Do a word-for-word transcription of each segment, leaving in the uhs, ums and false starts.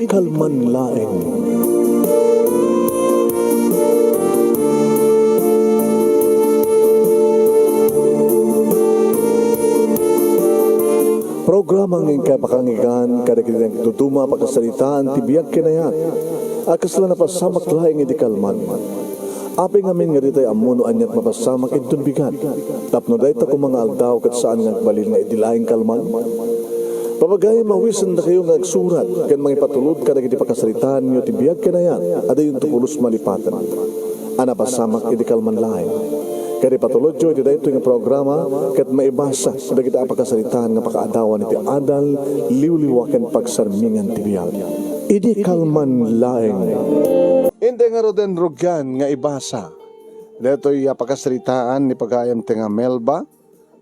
Kalman laeng. Programa nga inkay pakanggan kadagiti nagduduma a pakasaritaan ti biag ken ayat a kasla napasamak laeng idi kalman. Apay ngamin nga ditay ammo no aniat mapasamak inton bigat, tapno dayta koma nga aldaw ket saan nga agbalin nga idi laeng kalman? Papagayam, mawisendakayo nga agsurat ken mangipatulod kadagiti pakasaritaanyo ti biag ken ayat a diyonto pulos malipaten a napasamak idi kalman laeng. Ket ipatulodyo iti daytoy nga programa ket maibasa dagiti a pakasaritaan nga pakaadawan iti adal, liwliwa ken pagsarmingan ti biag. Idi kalman laeng. Inday ngaruden rugian nga ibasa daytoy a pakasaritaan ni pagayam ti nga Melba.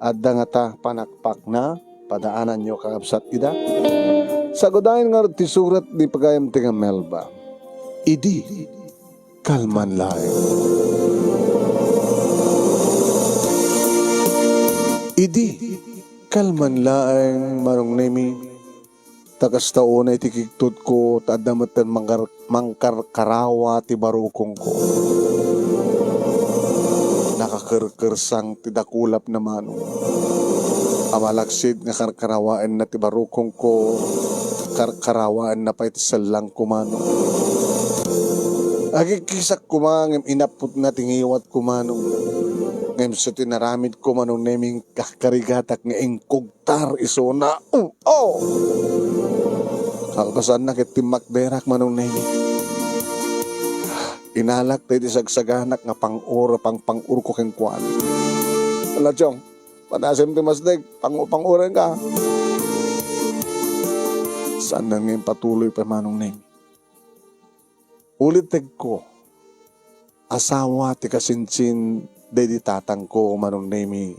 Adda ngata panakpakna, padaananyo kakabsat ida. Sagudayen ngarud ti surat ni pagayam ti nga Melba. Idi kalman laeng. Idi kalman laeng, Manong Nemi, ta kasta unay ti kigtotko, ta adda metten mangkar-, mangkarkarawa ti barukongko. Nakakerkersang ti dakulapna, Manong. A malaksid nga karkarawaenna ti barukongko, karkarawaenna pay ti sellangko, Manong. Agikkisak koma ngem inapputna ti ngiwatko, Manong. Ngem isu ti inaramidko, Manong Nemi, kakarigatak nga inkugtar isuna. Oh, oh! Kalpasanna ket timmakderak, Manong Nemi. Inalak daydi sagsaganak nga pang-ur-, pang-, pang-urko kenkuana. Ala, Chong, padasem ti masdek, pang-, pang-urenka. Saan nga impatuloy pay, Manong Nemi. Ulitegko, asawa ti kasinsin daydi tatangko, Manong Nemi,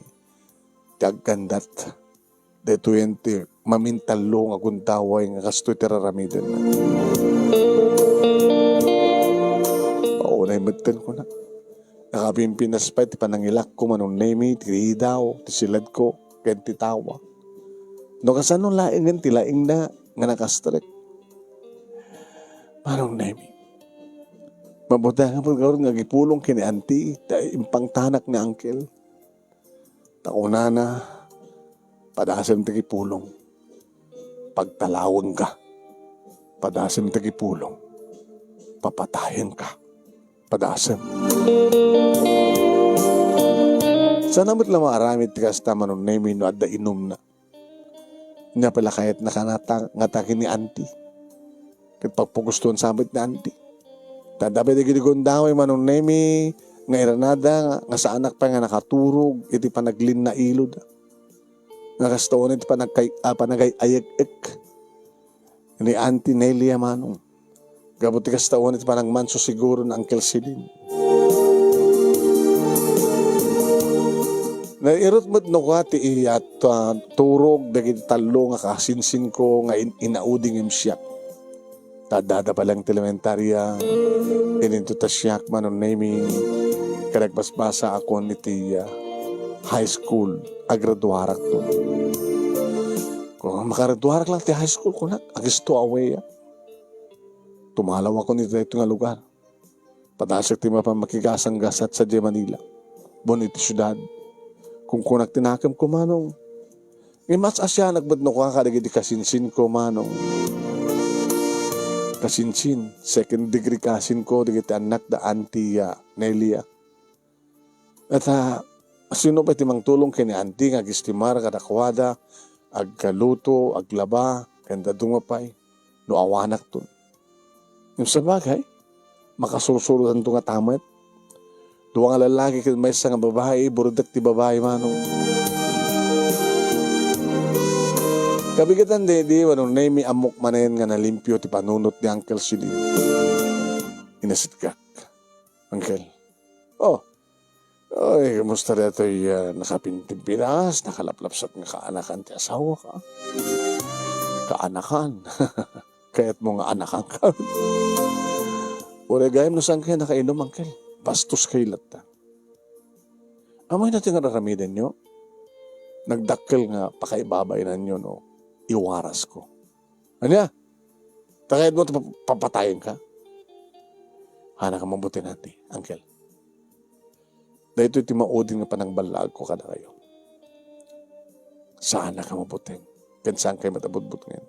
ti aggandat. Daytoyen ti mamintallo nga gundaway nga kastoy ti raramidenna. Paunay metten, kuna. Nakapimpinas pay ti panangilakko, Manong Nemi, ti ridaw, ti siledko, ken ti tawa. No kasano laengen ti laingna nga nakastrek, Manong Nemi. Mabutangan met ngarud nga agipulong ken ni Auntie, ta impangtanak ni Uncle. Ta kunana, padasem ti agipulong, pagtalawengka. Padasem ti agipulong, papatayenka. Padasem. Saan met la maaramid ti kasta, Manong Nemi, no adda inumna. Nia pay la kayatna kanata ngata ken ni Auntie. Ket pagpagustoen sa met ni Auntie. Ta adda pay dagiti gundaway, Manong Nemi, nga iranada nga, nga saanak pay nga nakaturog iti panaglinnailod. Nga kasta unay ti panagkay-, ah, panagay-ayek-ek ni Auntie Nelia, Manong. Gapu ti kasta unay ti panagmanso siguro ni Uncle Celine. Nairut met no kua ti iyat, ah, turog dagiti tallo nga kasinsinko nga in-, inaudi ngem siak. Ta addada pay laeng ti elementaria, ininto ta siak, Manong Nemi, ket nagbasbasaakon iti, ah, high school. Agraduarakto. Kung makaraduarak lang ti high school, kunak, agisto a way, ah. Tumalawakon iti daytoy nga lugar. Padasek ti mapan makigasanggasat sadiay Manila. Bon iti siudad. Kunkunak ti nakemko, Manong. Ngem mas asianak met no kua kadagiti kasinsinko, Manong. Kasinsin, second degree cousin ko, dagiti annak da Auntie, ah, Nelia. Ita, sino pay ti mangtulong ken ni Auntie nga agistimar kadakuada, agluto, aglaba, ken dadduma pay, no awanakton? Ngem sabagay, makasursurotanto ngata met. Dua nga lallaki ken maysa nga babai, burdek ti babai, Manong. Kabigatan daydi, Manong Nemi, ammok manen nga nalimpio ti panunot ni Uncle Celine. Inasitkak. Uncle. Oh. Ay, kumusta daytoy, ah, nakapintimpinas, nakalaplapsat nga kaanakan ti asawak? Kaanakan? Kayatmo nga anakanka? Uray gayam no saan kaya nakainom, Uncle. Bastos kay latta. Amoy na ti nga raramidenyo? Nagdakkel nga pakaibabainanyo no iwarasko. Ania? Ta kayatmo ta pap-, papatayenka? Hanaka mabuteng, Auntie, Uncle. Daytoy ti maudin nga panangballaagko kadakayo. Saanaka mabuteng, ken saankayo met a butbutngen.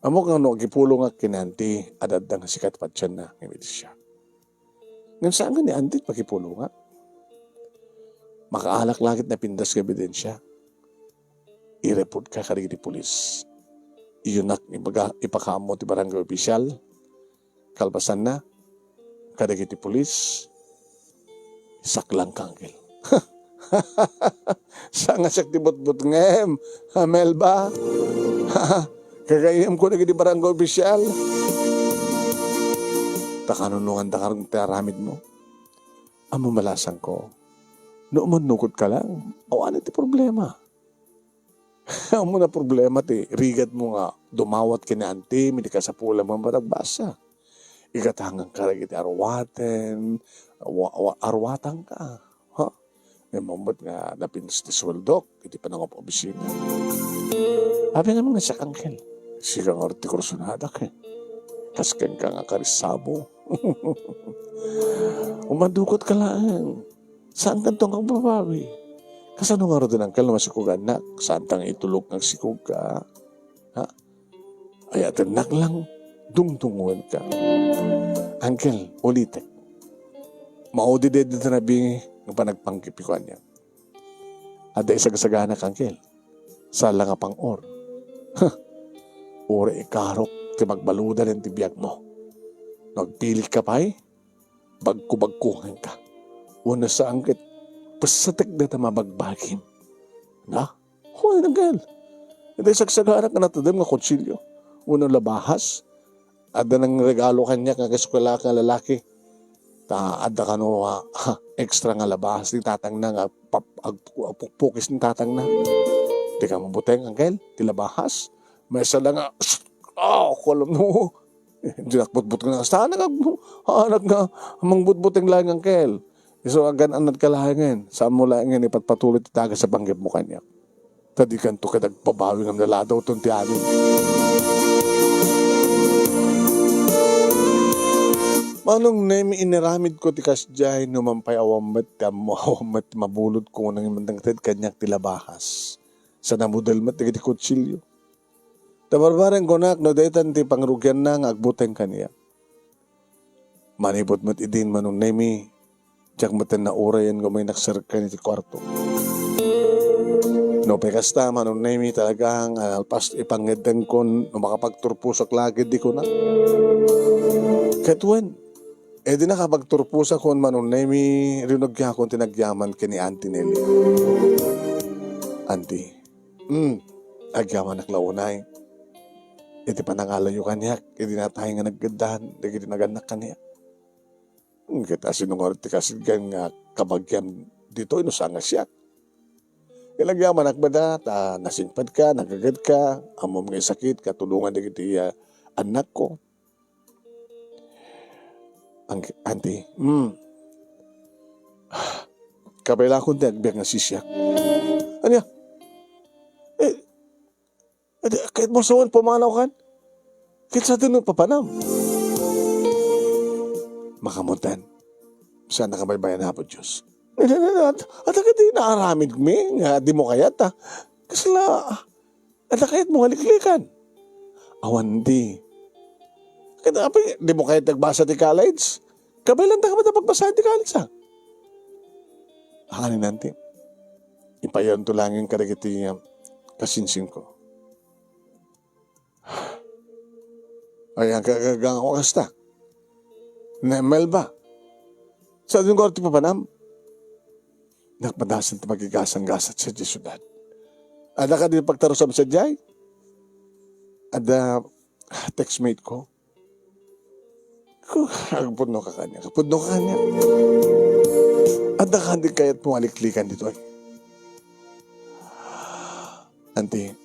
Ammok nga no agipulongak ken ni Auntie, adda nga sikat padianna nga iti siak. Ngem saan nga ni Auntie pakipulongak. Makaalak la ket napintas nga ebidensia. Ireportka kadagiti pulis. Iyanak ibaga, ipakaammo ti barangay official. Kalpasanna, kadagiti pulis, saklangka, Uncle. Saan nga siak ti butbutngem, ha, Melba? Kagayyemko dagiti barangay official. Ta kanunongandaka ti aramidmo. Ammom a lasangko. No umannukot ka lang, awan ti problema. Ammom a problema ti rigatmo nga dumawat ken ni Auntie, iti kasapulam nga managbasa. Igatanganka dagiti aruaten, wa-, wa-, aruatanka. Ha? Ngem ammom met nga napintas ti sueldok iti panangop-obisina. Apay ngamin nga siak, Uncle? Sika ngarud ti kursonadak, eh. Kas kenka nga karisabo. Umannukot ka laeng. Saankanto nga agbabawi? Kasano ngaruden, Uncle, no masikog, annak? Saanta nga itulok nga agsikogka? Ha? Ayatennak lang, dungdungngoenka. Uncle, ulitek. Maudi daydi ti rabii nga panagpanggepko kaniak. Adda isagsaganak, Uncle. Saan la nga pang-or. Huh. Uray ikarok ti magbaludan ti biagmo. No agpilikka pay, bagko-bagko kenka. Wenno saan ket, pessatek dayta mabagbagim. Na? Hoy, Uncle. Iti sagsaganak nga natedem nga kutsilio. Wenno labahas. Adda nangregalo kaniak nga kaeskuela nga lalaki. Ta adda kano, ah, extra nga labahas ni tatangna nga pap-, ag-, agpukpukis ni tatangna. Dika mabuteng, Uncle, ti labahas. Maysa la nga, ah, kulam no. Dinak butbuteng nga, saan nga, anak nga, mangbutbuteng laeng, Uncle. Isu agan-annadka laengen, saanmo laengen ipatpatuloy ti dagas a panggepmo kaniak. Ta dikanto ket agbabawi ngem naladawton ti amin. Manong Nemi, inaramidko ti kasdiay, numan pay awan met ti ammo, awan met ti mabulodko, ngem nangted kaniak ti labahas. Sa namudel met dagiti kutsilio. Ta barbareng kunak no daytan ti pangrugianna nga agbuteng kaniak. Manipud met idin, Manong Nemi, diak metten naurayen nga umaynak serkan iti kuarto. Nupay kasta, Manong Nemi, talaga nga nalpas ti ipangngeddankon no makapagturposak la ketdi kunak. Ket wen, idi nakapagturposakon, Manong Nemi, rinugakon ti nagyaman ken ni Auntie Nelia. Auntie, Hmm, agyamanak la unay iti panangalayo kaniak iti natay nga nagkeddan dagiti nagannak kaniak. Hmm, ket asino ngarud ti kasidgan nga kabagiam ditoy no saan nga siak? Ket agyamanak met ta nasingpedka, nagagedka, ammom nga isakitka, tulongan dagiti, ah, annakko. Ang, Auntie, hmm. Kabaelakon ti agbiag nga sisiak. Ania? Eh, adi, kayatmo sawen pumanaw kan? Ket sadino papanam? Makamutan. Saan nakabaybayan Apo Diyos? At, at agadi naaramidmi nga dimo kayat, ah. Kasla, Adda kayatmo nga liklikan? Awan di. Ket apay, dimo kayat agbasa ti college? Kabaelanta met a pagbasaen ti college, a? Haan ni Auntie. Ipayonto laengen kadagiti, um, kasinsingko. Ay, ang kagagangko kasta. Ne, Melba. Sa dungor ti papanam. Nagpadasan ti magigasang gasat sadiay siudad. Adda kadi pagtarusam sadiay? Adda, ah, textmate ko. Ku, agpudno ka kaniak. Agpudno ka kaniak. Adda kadi kayatmo nga liklikan ditoy? Auntie,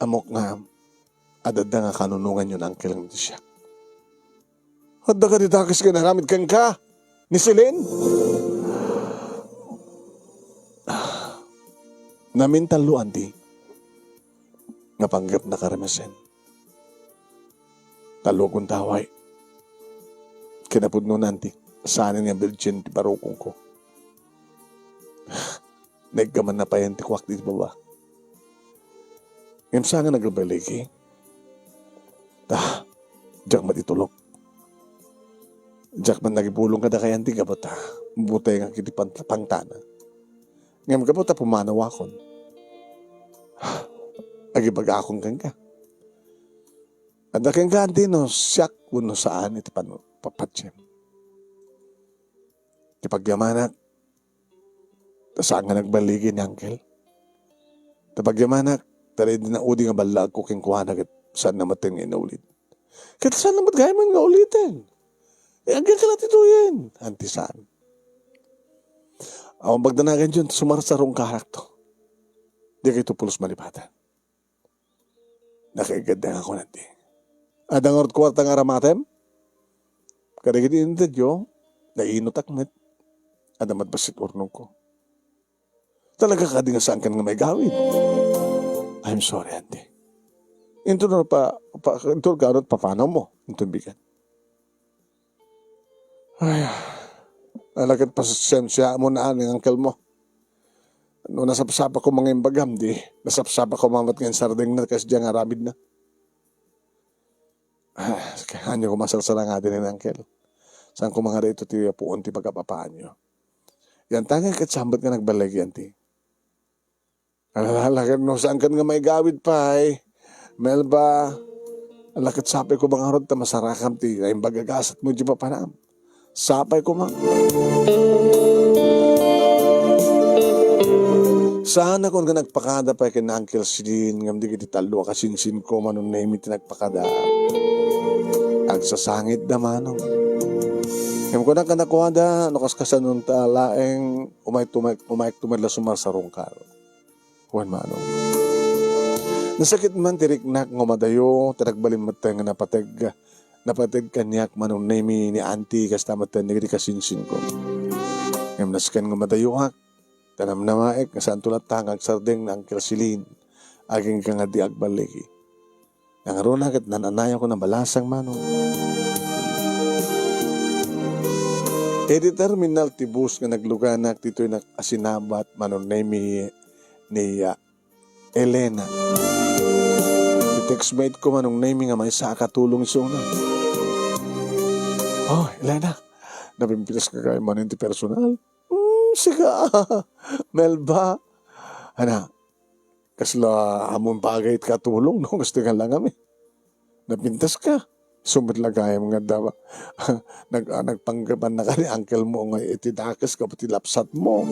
ammok nga adda nga kanunonganyo ni Uncle nga ti siak. Adda kadi dakes nga inaramid kenka ni Celine? Namintallo, Auntie, nga panggepna karmesen. Tallo a gundaway. Kinapudno, Auntie, saanen nga birgin ti barukongko. Naiggamanna pay ti kuak iti baba. Ngem saan nga nagbaligi? Ta, diak met itulok. Diak met nagibulong kadakay, Auntie, gapu ta butengak iti pan-, pangtana. Ngem gapu ta pumanawakon, agibagakon kenka. Adda kenka, Auntie, no siak wenno saan iti panu-, papatiem. Ti pagyamanak, ta saan nga nagballigi ni Uncle. Ta pagyamanak, ta idi naudi nga ballaagko kenkuana ket saanna met nga inaulit. Ket saanna met gayam nga uliten. Eh, agyan ka la ti tuyen, Auntie, saan. Awan pagdanagan diyon, sumarsarungkarakto. Dikayto pulos malipatan. Nakaigad nga kunanti. Adda ngarud kuarta nga aramatem? Kadagiti intedyo, nainutak met. Adda met bassit urnongko. Talaga kadi nga saankan nga maigawid? I'm sorry, Auntie. Inton pa, pa, inton ka, ano, papanawmo? Inton bigat. Ay, ala ket pasensiaam ni uncle mo. No nasapsapko nga imbagam, di nasapsapko met nga insardengna kas diay nga aramidna. Ah, kayatyo koma sarsarangaden ni uncle. Saan koma nga daytoy ti puon ti pagkapapaanyo. Yan tangen ket saan met nga nagballigi, Auntie. Ala, ala ket no saankan nga maigawid pay, Melba, ala ket sapay koma ngarud ta masarakam ti naimbag a gasatmo idiay papanam. Sapay koma. Saanakon nga nagpakada pay ken Uncle Celine, ngem dagiti tallo a kasinsinko, Manong Nemy, ti nagpakada. Agsasangitda, Manong. Ngem kunak kadakuada, no kaskasanon ta laeng, umayto met, umayekto met la sumarsarungkar. Wen, Manong. Nasakit man ti riknak nga umadayo, ta nagbalin met nga napateg, napateg kaniak, Manong Nemy, ni Auntie, kasta met dagiti kasinsinko. Ngem nasken nga umadayoak, ta namnamaek nga saanto latta nga agsardeng ni Uncle Celine, agingga nga di agballigi. Nangruna ket nan-anayakon a balasang, Manong. Iti terminal ti bus nga nagluganak ditoy nak-, a sinabat, Manong Nemy, ni, ah, Elena. Ti textmate ko, Manong Nemy, nga maysa a katulong isuna. Oh, Elena, napimpitas ka kay manen ti personal? Hmm, sika, Melba. Ana, kasla ammom bagay ti katulong, no? Gusto nga lang kami. Napintas ka. Sumat la gayam nga adda, nag-, ah, nagpanggebanna ka ni uncle mo nga iti dakes gapu ti lapsat mo.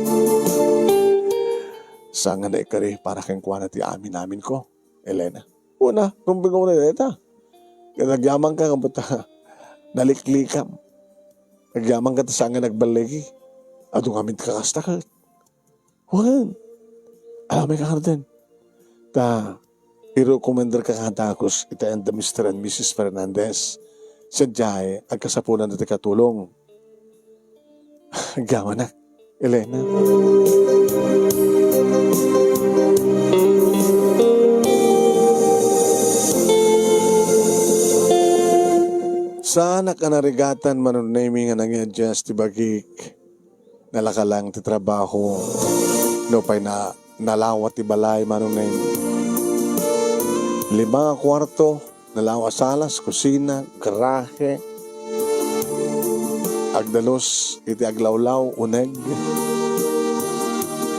Saan nga naikari para kenkuana ti amin-amin ko, Elena. Una, rumbeng una dayta. Ket agyaman ka nga buta, naliklikam. Agyaman ka ta saan nga nagballigi. Adu ngamin ti kakasta ket. Wen, alamay ka ngaruden. Ta, i-recommender ka nga dagus iti and the Mister and Missus Fernandez. Sadiay, agkasapulan ti katulong. Agyamanak, Elena. Saanak a narigatan, Manong Nemy, nga nangiadjust ti bagik. Nalakalang ti trabaho. Nupay na, nalawa ti balay, Manong Nemy. Lima a kuarto, nalawa salas, kusina, garahe. Agdalus iti aglawlaw, uneg.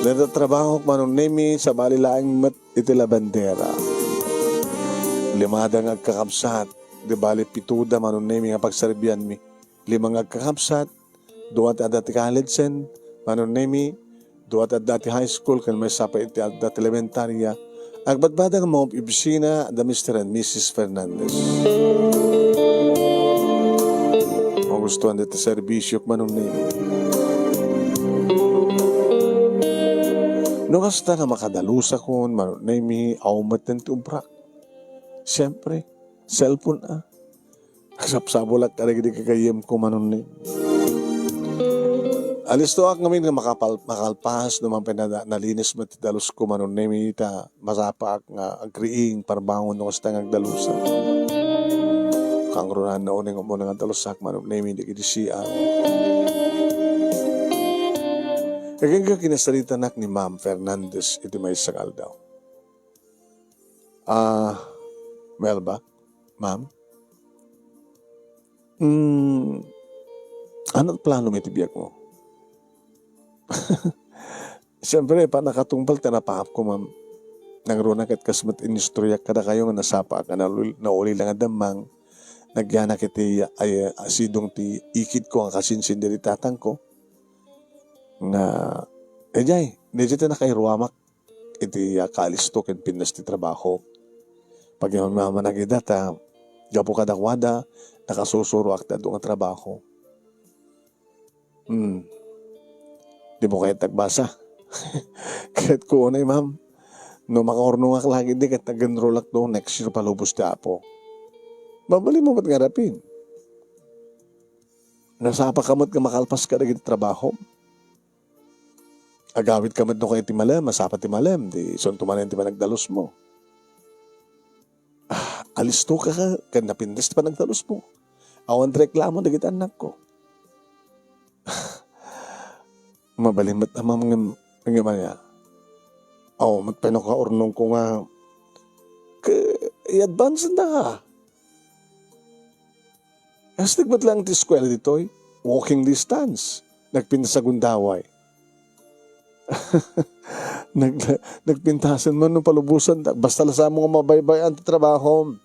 Dayta trabahok, Manong Nemy, sabali laeng met iti labandera. Limada nga agkakabsat, di bali pitoda, Manong Nemy, nga pagserbianmi. Lima nga agkakabsat, dua ti adda ti college-en, Manong Nemy, dua ti adda ti high school, ken maysa pay iti adda ti elementaria. Agbadbada nga maob-, opisina da Mister and Missus Fernandez. Magustuhan dayta serbisiok, Manong Nemy. No kasta nga makadalusakon, Manong Nemy, awan met ti ubrak. Siyempre, cellphone, ah. Nagsapsapulak kadagiti gagayyemko, Manong Nemy. Alistoak ngamin nga makapal-, makalpas, no man pay na-, nalinis met ti dalusko, Manong Nemy, ta masapaak nga agriing parbangon no kasta nga agdalusak. pangrunaan na unay nga umuna nga dalusak, Manong Nemi, dagiti C R. Agingga kinasaritanak ni Ma'am Fernandez iti maysa nga aldaw. Ah, Melba, ma'am? Hmm, ano ti plano mi iti biagmo? Siyempre, pannakatungpal ti napaap ko, ma'am. Nangruna ket kas met inistoryak kadakayo nga nasapaak nga naul-, nauli la nga dammang. Nagyanak iti, ay, asidong ti ikid ko nga kasinsin diri tatang ko. Nga, eh, jay, medyo ti nakairuamak iti, ah, kaalisto ken pintas ti trabaho. Pagyaman-yaman a gida ta, gapu kadakuada, nakasusuroak ti adu nga trabaho. Hmm. Dimo kayat agbasa? Kayatko unay, ma'am. No makaurnongak lagi di ket nag-enrollak to next year palubos ti Apo. Mabalinmo met nga rapin. Nasapa ka met nga makalpas ka dagiti trabaho. Agawid ka met no kay ti malem, masapa ti malem, di sunto manen ti panagdalusmo. Ah, alisto ka ka, ken napintas ti panagdalusmo. Awan reklamo dagiti annakko. Mabalin met a ma'am ngem, ngem ania? Aw, met pay no kaurnongko nga, ke, i-advance da ka. Astig met lang ti eskuela ditoy. Walking distance. Nagpintas a gundaway. Nag-, nagpintasen man no palubosan. Basta la samo nga mabaybay-an ti trabahom.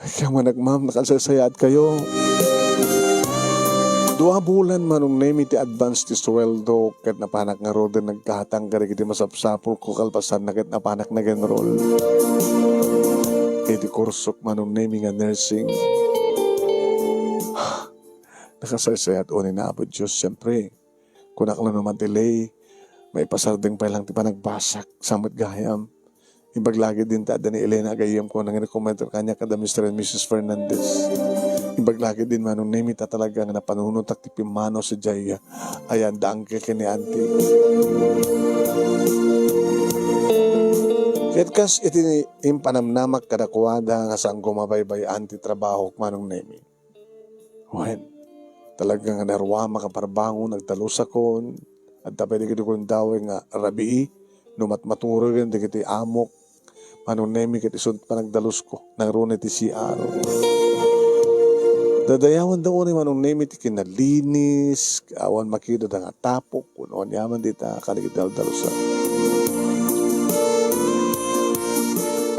Kaya manak, ma'am, nakasaysayaat kayo. Dua bulan, Manong Nemi, ti advance ti sueldo, ket napanak ngaruden nagkatang kadagiti masapsapulko kalpasanna ket napanak nag-enroll iti kursok, Manong Nemi, nga nursing. Nakasaysayaat unay nga Apo Dios, siyempre. Kunak la no ma-delay, maipasardeng pay lang ti panagbasak, sa met gayam. Imbag lagi din ta adda ni Elena a gayyemko nga nangirekomendar kaniak kada Mister and Missus Fernandez. Imbag lagi din, Manong Nemi, ta talaga nga napanunotak ti pimmanaw sadiay, ayan, dangke ken ni Auntie. Ket kas iti impanamnamak kadakuada nga saanko mabaybay-an ti trabahok, Manong Nemi. Wen, talaga nga naruamak a parbangon, nagdalusakon, adda pay dagiti gundaway nga rabii, no matmaturogen dagiti amok, Manong Nemi, ket isun panagdalusko, nangruna iti C R. Dadayawanda unay, Manong Nemi, ti kinalinis, awan makita da nga tapok, wenno aniaman dita kadagiti daldalusan.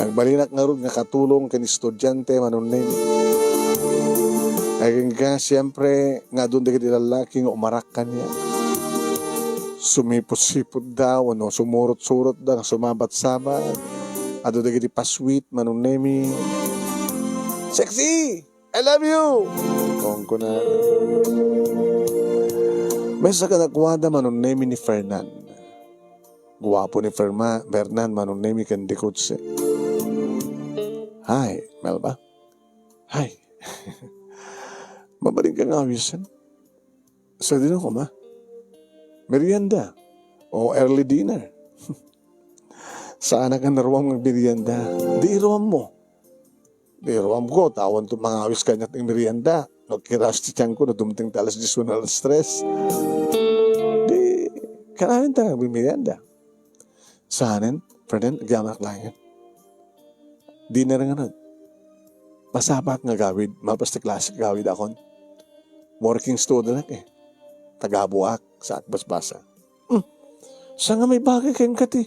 Agbalinak ngarud nga katulong ken estudiante, Manong Nemi. Agingga, siempre, nga adun dagiti lallaki nga umarak kaniak. Sumipot-sipotda, wenno sumurot-surotda, nga sumabat-sabat. Adu dagiti pasweet, Manong Nemi. Sexy! I love you! Kunkuna. Maysa kadakuada, Manong Nemi, ni Fernan. Guapo ni Ferma-, Fernan, Manong Nemi, ken ni Kutse. Hi, Melba. Hi. Mabalin ka nga awisen? Sadino koma? Merienda o early dinner? Saanak a naruam nga merienda. Di iruammo. Di iruamko, ta awan to mangawis kaniak ti merienda. No kiras ti tiyanko, no dumteng ti alas dies wenno alas tres. Di, kanayon ta nga merienda. Saanen, Fernan, agyamanak laengen. Dinner ngarud. Masapaak nga agawid, malpas ti klase agawidakon. Working student ak, eh. Taga-abuak, sa basbasa. Hmm. Saan nga maibagay kenka ti?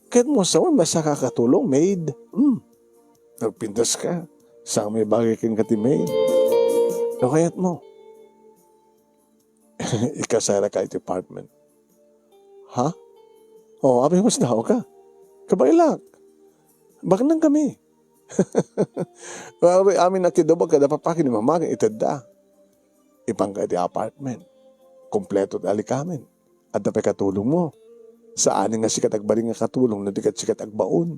Kayatmo sawen, maysa ka katulong, maid. Hmm. Nagpintas ka. Saan nga maibagay kenka ti maid? No kayatmo? Ikasaraka iti apartment. Ha? Oh, abi, mas daw ka. Kabaelak. Baknang kami. Amin a kidabag kada papaki ni mama, itedda. Ipanka iti apartment. Kompleto ti alikamin. Adda pay katulongmo. Saan nga sikat agbalin nga katulong no di ket sikat agbaon.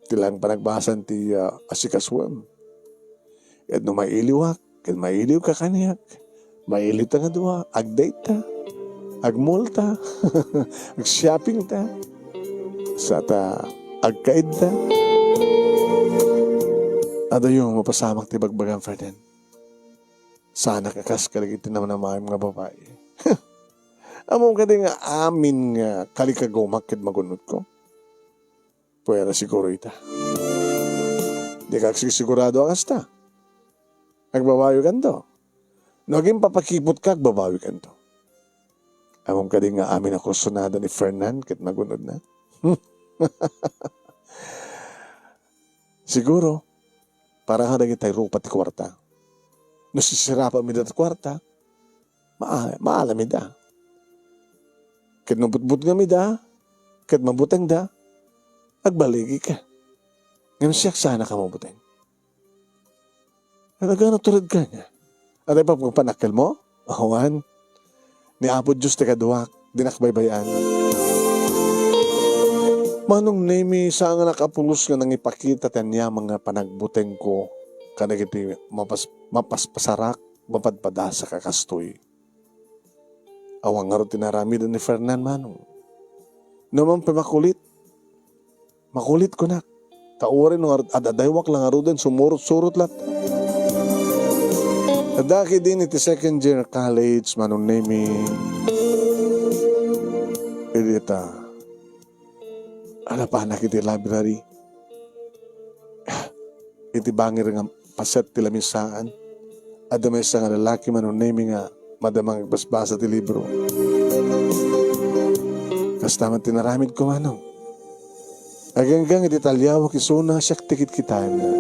Ti lang panagbasan ti, ah, asikasuem. Ket no mailiwak, ket mailiwka kaniak, mailiwta nga dua, agdate ta, agmall ta, agshopping ta, sa ta agkaid ta. Adayo mapasamak ti bagbagam, Fernan. Saanak a kas kadagiti namnamaem nga babai. Ammom kadi nga amin nga kalikagamak ket magun-odko? Puera siguro ita. Dika agsigsigurado a kasta. Agbabawikanto. No agpapakipot ka, agbabawikanto. Ammom kadi nga amin a kursunada ni Fernan ket magun-odna? Siguro, para kadagiti rupa ti kuarta. No sisirapam ida ti kuarta, maa-, maalam ida. Ket no butbutngam ida, ket mabutengda, agbaligi ka. Ngem siak saanak a mabuteng. Talaga natured ka niya. At ay pagpanakkel mo? Awan. Ni Apo Diyos ti kaduak, dinak baybay-an. Manong Nemi, saannak a pulos nga nangipakita ti aniaman nga panagbutengko kadagiti mapas-, mapaspasarak, mapadpadasak a kastoy. Awan ngarud ti naramiden ni Fernan, Manong. No man pay makulit, makulit kunak. Ta uray no ngarud, ad-adaywak la ngaruden, sumurot-surot latta. Adda ketdin iti second year college, Manong Nemi. Idi ta, alapanak iti library. Iti bangir nga paset ti lamisaan, adda maysa nga lalaki, Manong Nemi, nga madamang agbasbasa ti libro. Kasta met ti naramidko, Manong. Aginggang iti taliawak isuna, siak ti kitkitaenna.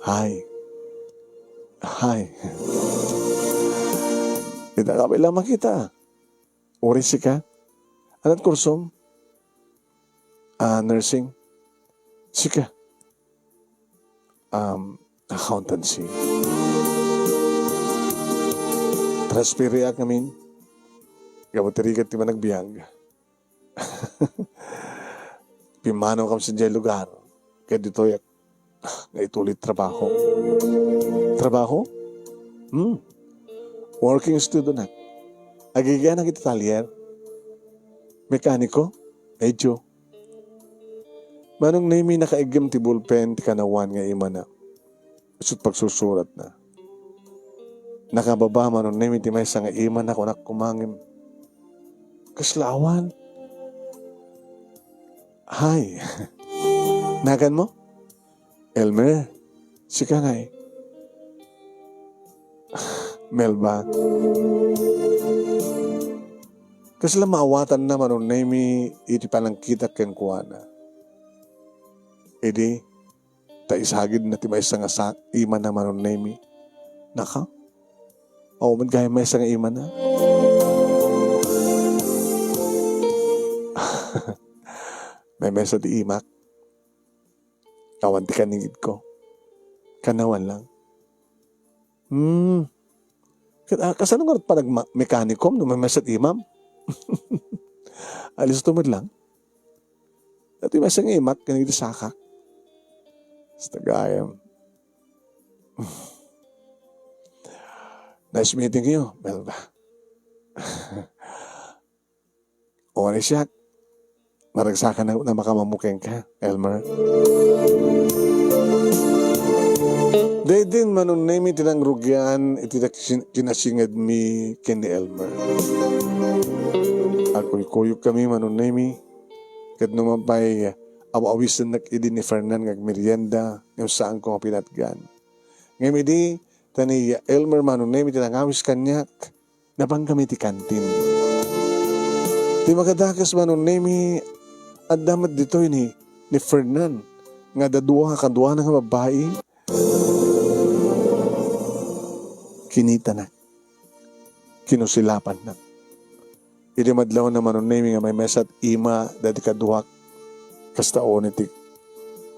Hay. Hay. Ita ka pay la makita. Uray sika? Anat kursom? Ah, nursing? Sika? Um, accountancy. Transferiak ngamin. Gapu ti rigat ti managbiag. Pimmanawkam sadiay lugar. Ket ditoy nga ituli ti trabaho. Trabaho? Hmm. Working student ak. Agigianak iti talyer. Mekaniko? Medyo. Manong Nemi, nakaiggem ti bulpen ti kanawan nga imana. Isut' pagsursuratna. Nakababa, Manong Nemi, ti maysa nga imana, kunak koma ngem kasla awan. Hay. Naganmo? Elmer, sika ngay. Melba. Kasla maawatanna, Manong Nemi, iti panangkitak kenkuana. Idi, ta isagidna ti maysa nga sa-, imana, Manong Nemi. Naka? Awan met gayam maysa nga imana. Maymaysa ti imak. Awan ti kaningedko. Kanawan lang. Hmm. Ket, ah, kasano nga panagma-, mekanikom no maymaysa ti imam? Alisto met lang. Datoy maysa nga imak, kaninged ti sakak. Basta gayam. Nice meeting you, Melba. Uray siak. Maragsakan a makamammo kenka, Elmer. Daydi, Manong Nemi, ti nangrugian iti kin-, kinasingedmi ken ni Elmer. Agkuykuyog kami, Manong Nemi, ket no man pay aw-awisennak idi ni Fernan nga agmerienda, ngem saanko nga pinatgan. Ngem idi ta ni Elmer, Manong Nemi, ti nangawis kaniak, napan kami ti kantin. Ti makadakes, Manong Nemi, adda met ditoy ni, ni Fernan nga adda dua kaduana nga babbai. Kinitanak. Kinusilapannak. Idi madlawna, Manong Nemi, nga maymaysa ti ima daydi kaduak, kasta unay ti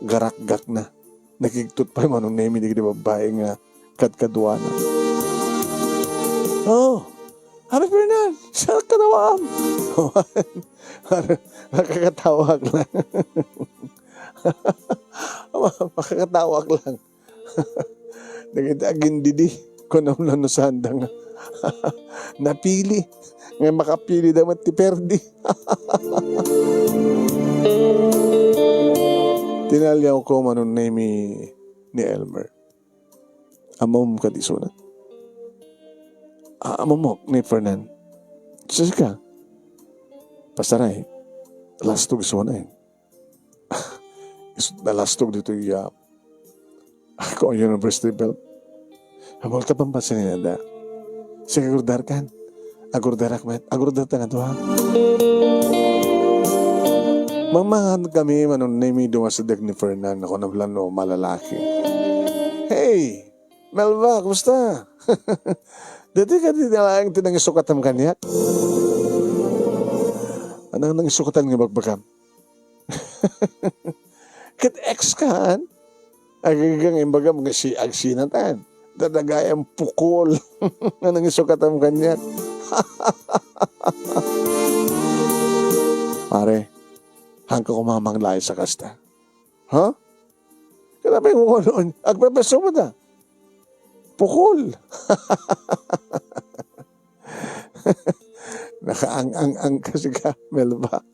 garakgakna. Nakigtot pay, Manong Nemi, dagiti babbai nga kadkaduana. Oh, Ari Fernan, saan ka daw, am? Makakatawag lang. Makakatawag lang. Dagiti agindidi, kunam no sanda nga napili. Nga makapili da met ti perdi. Tinaliaw ko, Manong Nemi, ni Elmer. Ammom kadi isuna? A-, ammok ni Fernan. Sika? Pasaray, lastog isuna eh. Isut' nalastog ditoy, ah, ako, university belt. Ammo ta pampasinada. Sige, agurdarkan. Agurdarak met. Agurdarta nga duha. Mangmangan kami, Manong Nemi, dumasideg ni Fernan, ako na plano malalaki. Hey! Melba, kumusta? Dati ka di nalaing ti nangisukatam kaniak? Anang nangisukatan nga bagbagam? Ket ex kan? Agagang imbagam nga si agsinatan. Dadagayam pukol. Anang isukatam kaniak? Pare, hangka kumamang lain sa kasta. Ha? Kada pay mo ano, agpepeso mo da. Pukol. Nakaang-ang-ang kasi ka, Melba.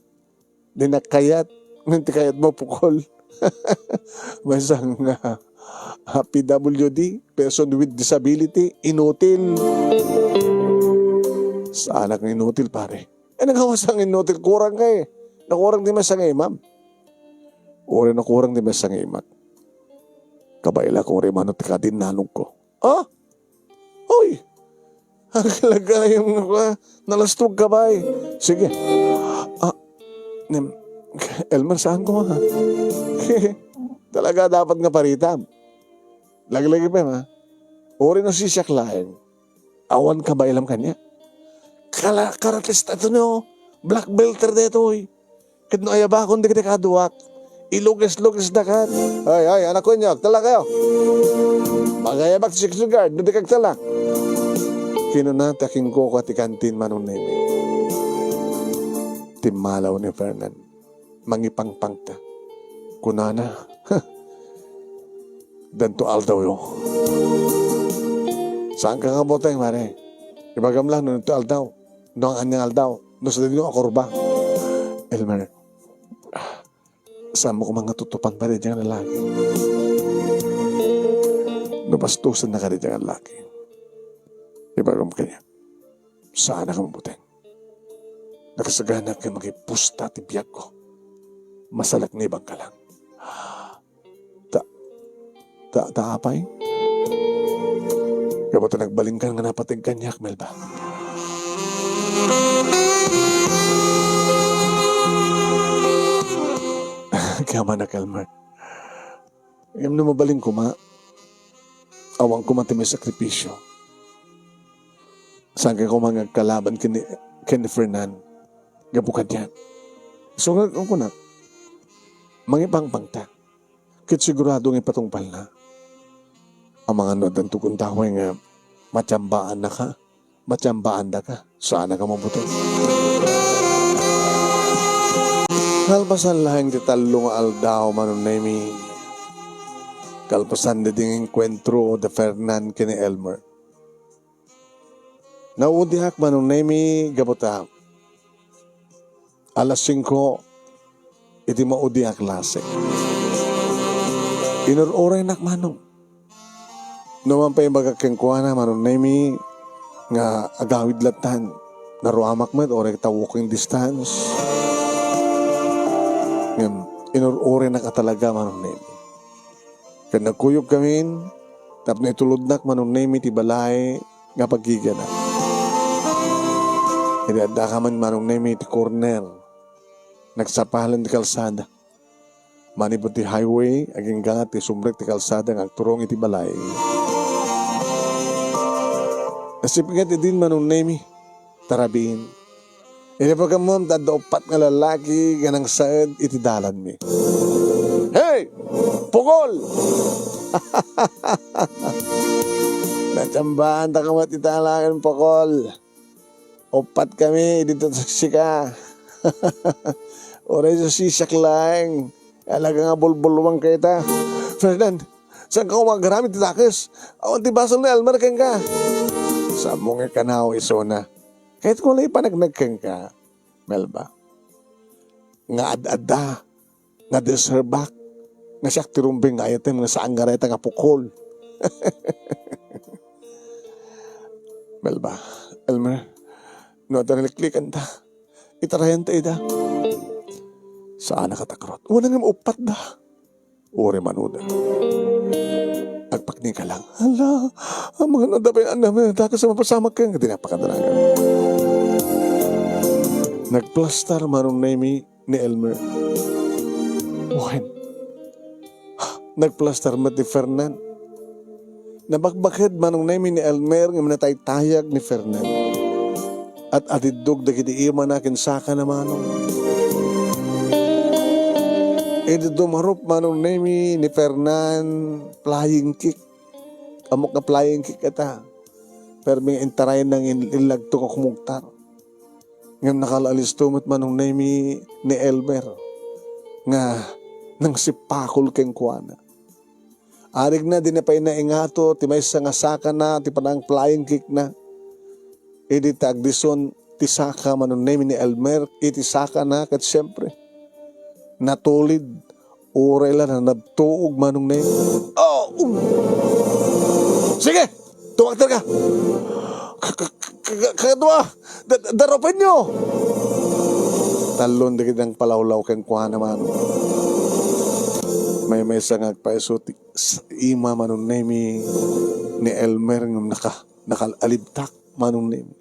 Di nakayat. Nganti kayat mo, pukol. May isang, ah, ah, P W D, person with disability, inutil. Saan ang inutil, pare? Eh, nagawa sang inutil, kurang ka eh. Nakurang di may sangimam. Uri nakurang di may sangimak. Kabaila ko uri mano ti kadin nanong ko. Ah? Hoy! Ang kalagayam nga ka, nalastog ka ba eh? Sige. Ah, nem, Elmer, saan ko ha? Talaga dapat nga paritam. Lagi-lagi pa, ha? Uri no sisiak laeng. Awan ka ba ilam kanya? Kala, karatis tato no, black belter detoy. Ket no ayabakon dagiti kaduak, ilugis-lugis da kan. Ay, ay, anak ko inyo, agtala kayo. Magayabak ti security guard, no di kagtala. Kinuna ti akingkuko ti kantin Manong Nemi. Timmalaw ni Fernan. Mangipangpangta. Kunana, "Danto aldawyo." Saan ka nga buteng, mare? Ibagam lang no danto aldaw. No ang anyang aldaw. No sa dinyo akurba. Elmer, saan mo kumang natutupan pa di dyan lalaki? No bastusan na ka di dyan lalaki. Ibagam kanya. Saan ka mabuteng? Nakasagana ket makipusta ti biagko. Masalaknibanka lang. Ta, ta, ta apay? Gapu ta nagbalinkan nga napateg kaniak, Melba. Kaya man, Elmer. Ngem no mabalin koma, awan koma ti maisakripisio. Saan ka koma nga agkalaban ken ni, ken ni Fernan? Gapu kadian. So, nga, ang kunak, mangipangpangta. Ket sigurado nga ipatungpalna. Amangan no addanto gundaway nga matiambaannaka. Matiambaandaka. Saan ka mabuteng? Kalpasan laeng ti tallo nga aldaw, Manong Nemi. Kalpasan daydi nga enkuentro da Fernan ken ni Elmer. Naudiak, Manong Nemi, gapu ta alas singko iti maudi a klase. Inur-uraynak, Manong. No man pay imbagak kenkuana, Manong Nemi, nga agawid lattan, naruamak met, uray ta walking distance. Ngem, inur-uraynak a talaga, Manong Nemi. Ket nagkuyogkamin tapno itulodnak, Manong Nemi, ti balay nga paggiganak. Idi addakamin, Manong Nemi, ti corner, nagsapalen ti kalsada. Manipud ti highway, agingga ti sumrek ti kalsada nga agturong iti balay. Nasipnget idin, Manong Nemi, tarabiin. Idi pagammom, adda uppat nga lalaki nga nangsaed iti dalanmi. Hey! Pukol! Natsambaantak met ita laeng pukol. Uppat kami, idi to sika. Uray sa sisak laeng. Alaga nga bulbulwang kayta. Ferdinand, saan ka umagaramid ti dakes? Awan ti basol ni Elmer kenka. Sammong ikanaw isuna. Kahit ko lang ipanagnak kenka, Melba. Nga ad-adda, nga deservak, nga siak ti rumbeng nga ayatem nga saan nga reta nga pukol. Melba, Elmer, no adda naliklikanta, itarayanta ida. Saan a katakrot. Wana nga mauppat da. Uri manuda. Agpakni ka lang. Hala, amang ano da pay, ano, dakes a mapasamak ken, nga di napakadalagan. Nagplastar Manong Nemi ni Elmer. Wen, nagplastar met ni Fernan. Nabakbaked Manong Nemi ni Elmer ngem nataytayag ni Fernan. At adiddog dagiti imana ken sakana, Manong. Idi dumarup Manong Nemi ni Fernan, flying kick. Ammok nga flying kick ita. Permi nga intarayna nga in-, illagto nga kumugtar. Ngem nakal-alisto met Manong Nemi ni Elmer nga nangsipakol kenkuana. Arigna, dina pay naingato ti maysa nga sakana ti panang-flying kickna. Idi ta agdison ti saka Manong Nemi ni Elmer iti sakana ket siempre, natulid. Uray la na nabtuog Manong Nemi. Oh! Um. Sige! Tumakder ka! K-, k-, k-, k-, kadua! Da-, da-, darupenyo! Tallon dagiti nangpalawlaw kenkuana, Manong. Maymaysa nga agpaiso ti s-, ima Manong Nemi ni Elmer ngem naka-, nakal-alibtak Manong Nemi.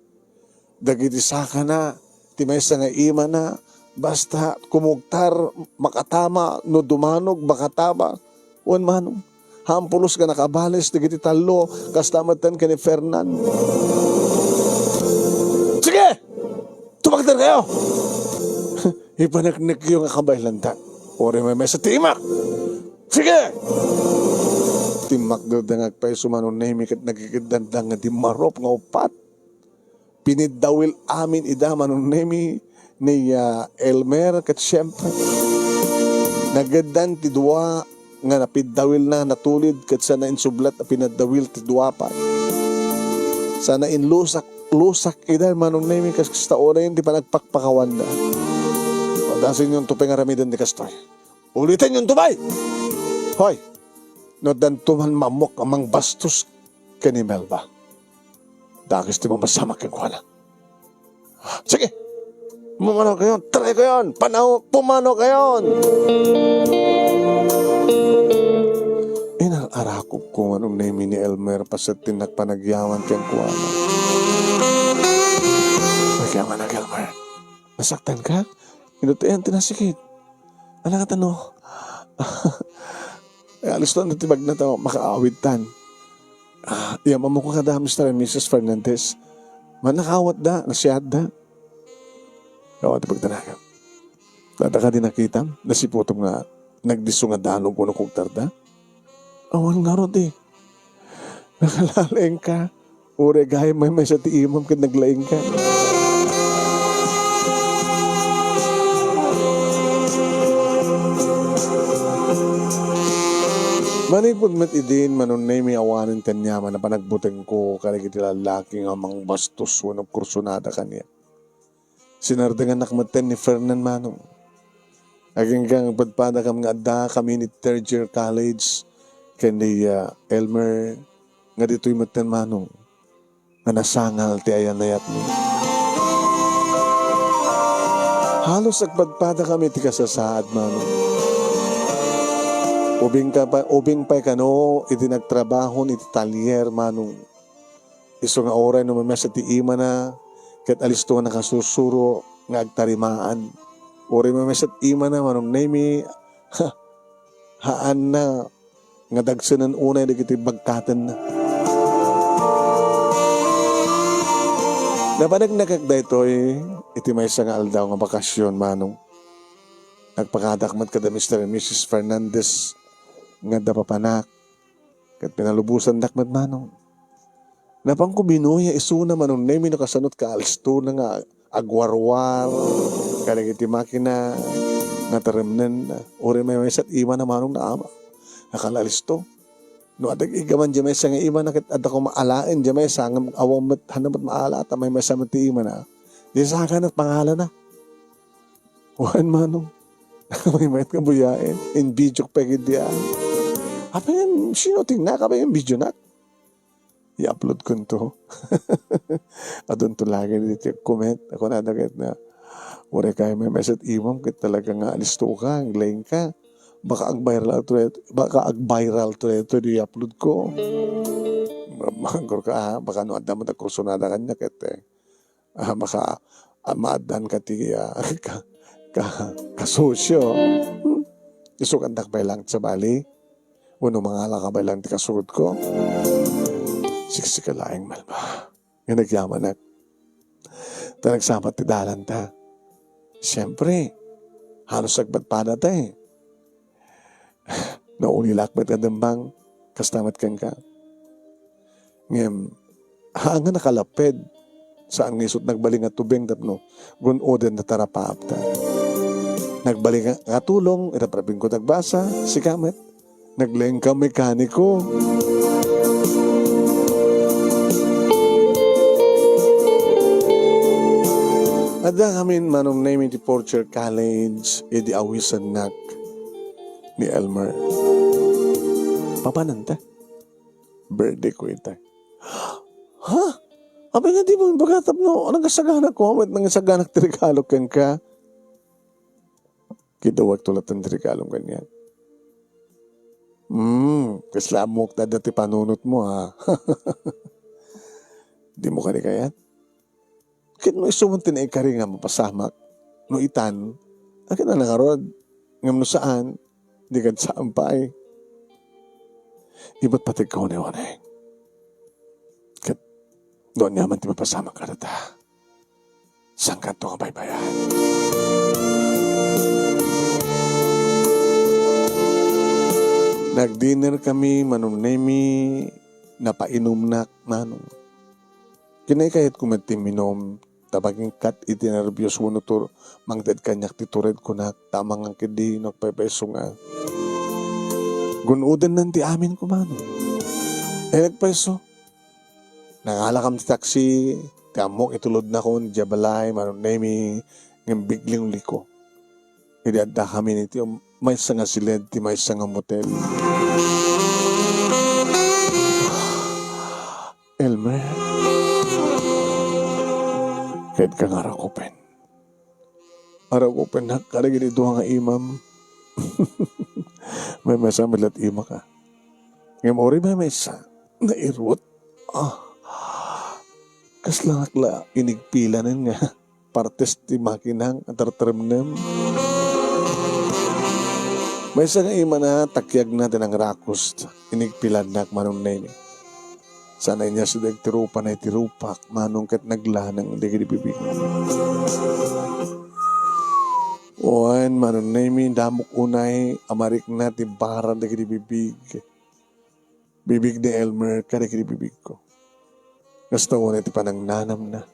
Dagiti sakana, ti maysa nga imana, basta kumugtar, makatama, no dumanog, makatama. Wen Manong, hampulos nga nakabales dagiti tallo, kasta metten ken ni Fernan. Sige! Tumakder kayo! Ipaneknekyo nga kabaylanda. Uray maymaysa ti imak! Sige! Timmakderda nga agpaiso Manong Nemi ket nagikeddanda nga dimmarup nga uppat. Piniddawil amin ida Manong Nemi ni, ah, Elmer ket siempre, nageddan ti dua nga napiddawilna natulid ket sana insublat a pinaddawil ti dua pay. Sana inlusak, lusak ida Manong Nemi kas kasta unayen ti panagpakpakawanda. Padasenyon to pay nga aramiden ti kastoy. Ulitenyonto pay! Hoy! No addanto man maammok a mangbastos ken ni Melba, dakes ti mapasamak kenkuana. Sige! Pumano kayon! Try kayon! Panaw-, pumano kayon! Inar-arakop ko Manong Nemi ni Elmer paset ti nagpanagyaman kenkuana. Nagyamanak, Elmer. Nasaktan ka? Inutayan ti nasikit. Ala nga tano. Alisto na ti bagna ta makaawidtan. Ah, iyam-amok kada Mister and Missus Fernandez. Mannakaawatda, nasiatda. Awan ti pagdanagan. Dada ka di nakitam, nasiputom nga nagdisso nga danog wenno kugtarda. Awan ngarud eh. Nakalaengka. Uray gayam maymaysa ti imam ket naglaengka. Manipud met idin, Manong Nemi, awanen ti aniaman a panagbutengko kadagiti lallaki nga mangbastos wenno kursunada kaniak. Sinardengannak metten ni Fernan, Manong. Agingga nga padpadakam nga adda kami ni third year college ken ni, ah, Elmer nga ditoy metten, Manong, nga nasangal ti ayan-ayatmi. Halos agpadpada kami ti kasasaad, Manong. Ubing ka pa, ubing pay kano iti nagtrabahon iti talyer, Manong. Isu nga uray no maymaysa ti imana, ket alisto nga nakasursuro nga agtarimaan. Uray maymaysa ti imana, Manong Nemi, haanna nga dagsenen unay dagiti bagkatenna. Napaneknekak daytoy iti maysa nga aldaw nga bakasyon, Manong. Nagpakadak met kada Mister and Missus Fernandez nga adda papanak. Ket pinalubosandak met, Manong. Napanko binuya isuna, Manong Nemi, no kasano ti kaalistona nga agwarwar kadagiti makina nga taremnen. Uray maymaysa ti imana, Manong, nga ama. Nakalaalisto. No adda iggaman diay maysa nga imana ket adda koma alaen diay maysa ngem awan met, haanna met maala ta maymaysa met ti imana. Diay sakana ti pangalana. Wen, Manong. Maymayat nga buyaen. In-video pay ketdi a. Apay, sino ti naka pay in-video nak? I-upload ko to. Adunto laeng ditoy comment. Ako na dagat na. Uray kay may message imam ket talaga nga alisto ka, aglaing ka. Baka ag-viral to, baka ag-viral to, ito di upload ko. Mangkor ka, ah, baka no adda mo tagkursunada kanya ket, eh, ah, baka, ah, maaddan ka ti, ah, ka, ka, kasosyo. Hmm? Isukandak pay lang sa bali. Wenno mangala ka pay lang ti kasurot ko. Siksika laeng, Melba. Nga nagyamanak. Ta nagsabat ti dalan ta. Siyempre, halos agpadpada ta eh. Naulilak met nga dimmang, kasta met kenka. Ngem, haan nga nakalapped, saan nga isut' nagbalin nga tubeng tapno gun-oden ta tarapaap ta. Nagbalin nga tulong, irapraping ko dagbasa, sika met. Naglaing ka mekaniko. Adda kami, Manong Nemi, ti fourth year college, idi awisennak ni Elmer. Papananta? Birthday ko ita. Ha? Apay nga di mo imbagak tapno, anong kasaganak ko? Wait, nang isaganak ti regalo kenka? Kidawagto latta ti regalom kaniak. Hmm, kasla ammok ta adda ti panunot mo, ha? Di mo kadi kayat? Ket no isu man ti naikari nga mapasamak, no itan, akin a nangarud. Ngem no saan, di kad saan pay. Ibat patigko ni Oneng. Ket no ania man ti mapasamak kadata, sangkanto nga baybay-an. Nagdinner kami, Manong Nemi, napainumnak, Manong. Kinaykayatko met ti minum, ta mangikkat iti nerbios wenno tur-, mangted kaniak ti tured kunak, ta amangan ketdi no agpaypayso nga. Gun-odennan ti amin kumano. E, nagpayso. Nangalakam ti taksi, ti ammok itulodnakon, diay balay, Manong Nemi, ngem bigling liko. Idi addakami iti maysa nga siled ti maysa nga motel. Elmer, ket ka nga arakupen. Arakupennak kadagiti dua nga imam. Maymaysa met la ti imak a. Ngem uray maymaysa, nairut. Ah. Kasla ngak la inigpilanen nga partes ti makina nga tartaremnem. Maysa nga imana, takiagna ti nangrakos, inigpilannak, Manong Nemi. Sana inyas dagiti rupana iti rupak, Manong, ket naglaneng dagiti bibig. Wen, Manong Nemi, damok unay a marikna ti bara dagiti bibig. Bibig ni Elmer kadagiti bibigko. Kasta unay ti panangnanamna.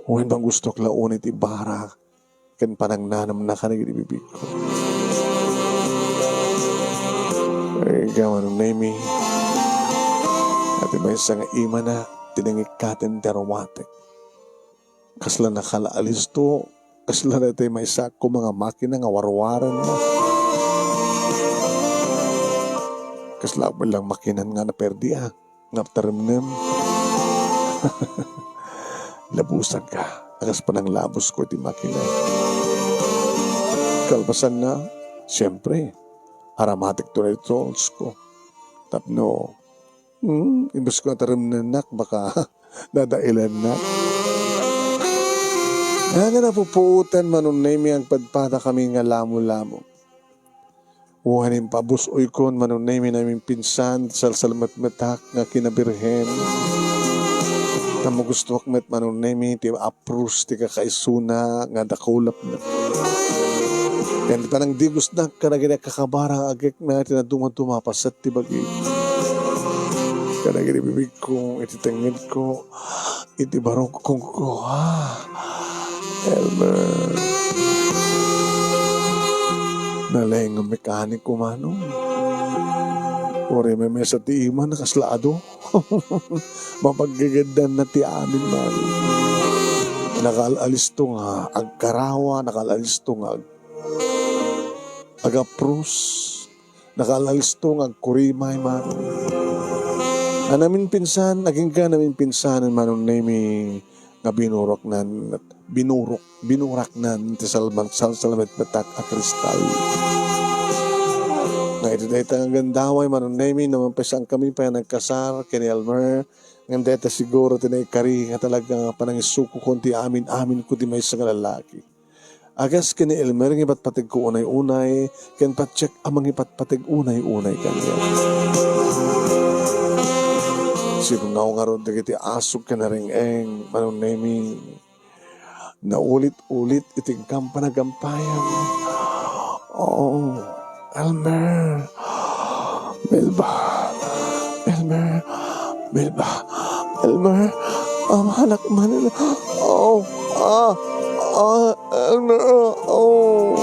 Wen, magustuak la unay ti bara ken panangnanamna kadagiti bibigko. Ay, ikaw, Manong Nemi, iti maysa nga imana ti nangikkaten ti aromatic. Kasla nakalaalisto, kasla daytoy maysa a koma nga makina nga warwaranna. Kasla met lang makinan nga naperdi a, nga taremnem. Labusanka, a kas pananglabusko iti makina. Kalpasanna, siempre, aramatikto na iti tolsko. Tapno, hmm, imbes ko nga taremnennak, baka dadailannak. Nga napupuotan, Manong Nemi, agpadpadakami nga lamo-lamo. Wen, impabus-oykon, Manong Nemi, naminpinsan, salsalmetmetak nga kinabirhen. Ngem magustuak met, Manong Nemi, ti apros ti kakaisuna nga dakulapna. Ken ti panangdigosnak kadagiti kakabara nga agekna ti nadumaduma a paset ti bagi. Kadagiti bibigko, iti tengngedko, iti barukongko, ah, Elmer. Nalaing nga mekaniko, Manong. Uray maymaysa ti ima, nakasla adu. Mapaggegedanna ti amin, Manong. Nakaal-alisto nga agkarawa, nakaal-alisto nga ag-, agapros, nakaalalisto nga agkurimay man. A naminpinsan, agingga naminpinsan, Manong Nemi, nga binuraknan, binurok, binuraknan ti salman-, salsalmitmetak a kristal. Nga iti dayta nga gundaway, Manong Nemi, no mapasankami pay a nagkasar ken ni Elmer, ngem dayta siguro ti naikari nga talaga nga panangisukokon ti amin-aminko ti maysa nga lalaki. Agas ken ni Elmer nga ipatpategko unay-unay, ken pattiek a mangipatpateg unay-unay kaniak. Sinungaw ngarud dagiti asuk ken nareng-eng, Manong Nemi. Naulit-ulit iti inkam panagampayan. Oo. Elmer. Melba. Elmer. Melba. Elmer. Amanak man. Oh. Ah. Ah. Elmer. Oh.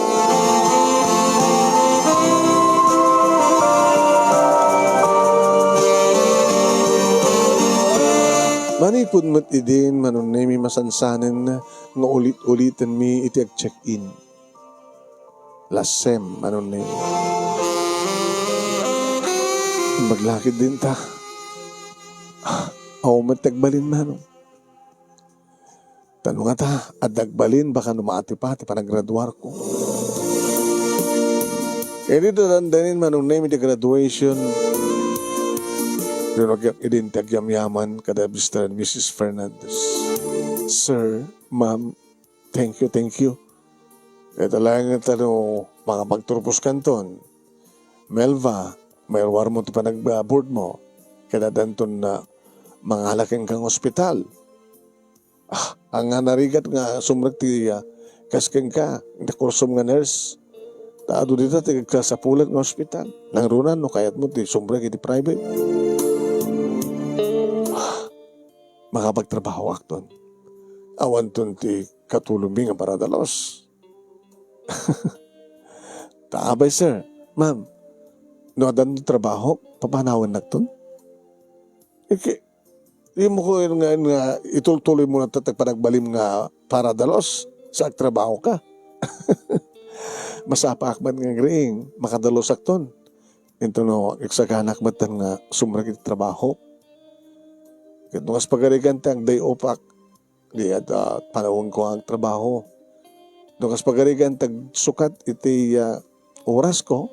Manipud met idin, Manong Nemi, masansanen nga ulit-ulitenmi iti ag-check-in. Lasem, Manong Nemi. Imbag la ketdin ta. Ah, awan met ti agbalin, Manong. Ta no ngata, adda agbalin, baka no maatipa ti panagraduarko. Idi dadandanin, Manong Nemi, ti graduation, rinugyak idin ti agyamyaman kada Mister and Missus Fernandez. Sir, ma'am, thank you, thank you. Ket laeng ta no makapagturpos kanton, Melva, mairuarmo ti panagboardmo, ket addanton, ah, mangala kenka nga ospital. Ah, ania narigat nga sumrek ti, ah, kas kenka, ti kursom nga nurse. Ta adu dita ti agkasapulan nga ospital. Nangruna no kayatmo ti sumrek iti private. Ah, makapagtrabahoakton. Awanton ti katulongmi nga paradalus. Ta apay, sir, ma'am, no addan ti trabaho, papanawennakton? Ket, dimo ko nga, nga itultuloy mo na ti panagbalim nga paradalus sa agtrabaho ka. Masapaak met nga agriing, makadalusakton. Intono, agsaganak met nga sumrek iti trabaho. Ket no kas pagarigan ti ag-day off-ak, di adda panawenko nga agtrabaho. No kas pagarigan ti agsukat iti, ah, orasko,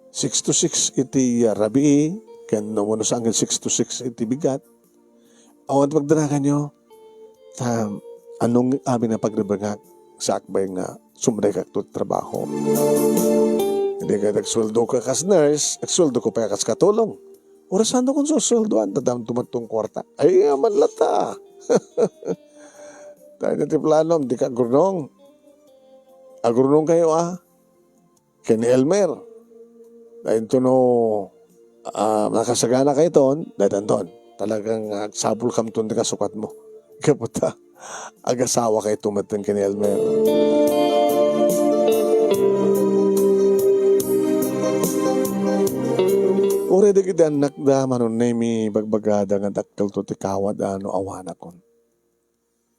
six to six iti, ah, rabii, ken no, wenno saan ken six to six iti bigat, awan ti pagdaraganyo, ta, anong amin a pagrebengak, saakbay nga sumrekak to trabaho. Idi ket agsueldo ka kas nurse, agsueldo ko pay kas katulong. Orasan no kon susueldoan, ta adda met ti kuarta. Ay, aman latta. Dayta ti planom, dika agurnong. Agurnong kayo, ah. Ken ni Elmer. Dayta no, ah, nakasagana kayton, daytanton. Talagang agsapulkamton ti kasukatmo. Gapu ta, agasawakayto metten ken ni Elmer. Uray dagiti annakda, Manong Nemi, bagbagada nga dakkelto ti kawada no awanakon.